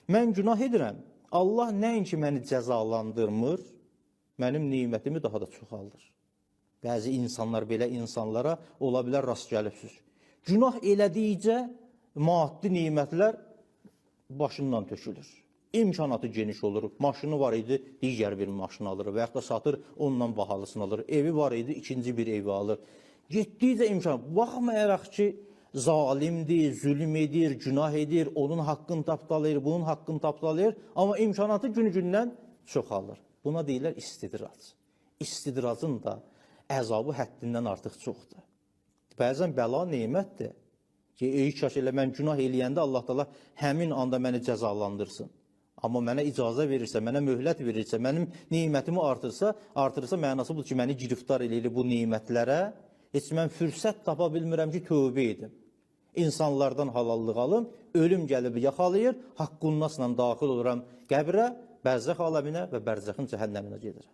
Mən günah edirəm. Allah nəinki məni cəzalandırmır, mənim nemətimi daha da çoxaldır. Bəzi insanlar belə insanlara ola bilər rast gəlibsiz. Günah elədikcə maddi nemətlər başından tökülür. İmkanatı geniş olur. Maşını var idi, digər bir maşın alır və yaxud da satır, ondan bahalısını alır. Evi var idi, ikinci bir evi alır. Getdikcə imkan, baxmayaraq ki, zalimdir, zülm edir, günah edir, onun haqqını tapdalayır, bunun haqqını tapdalayır, amma imkanatı gün-gündən çoxalır. Buna deyirlər istidrac. İstidracın da əzabı həddindən artıq çoxdur. Bəzən bəla nemətdir. Ki, ey kaş elə mən günah eləyəndə Allah Taala həmin anda məni cəzalandırsın. Amma mənə icazə verirsə, mənə möhlət verirsə, mənim nemətimi artırsa, artırsa mənası budur ki, məni giriftar eləyir bu nemətlərə. Heç mən fürsət tapa bilmirəm ki, tövbə edim. İnsanlardan halallıq alım, ölüm gəlib yaxalayır, haqqünnasla daxil oluram qəbrə, bərzəx aləminə və bərzəxin cəhənnəminə gedirəm.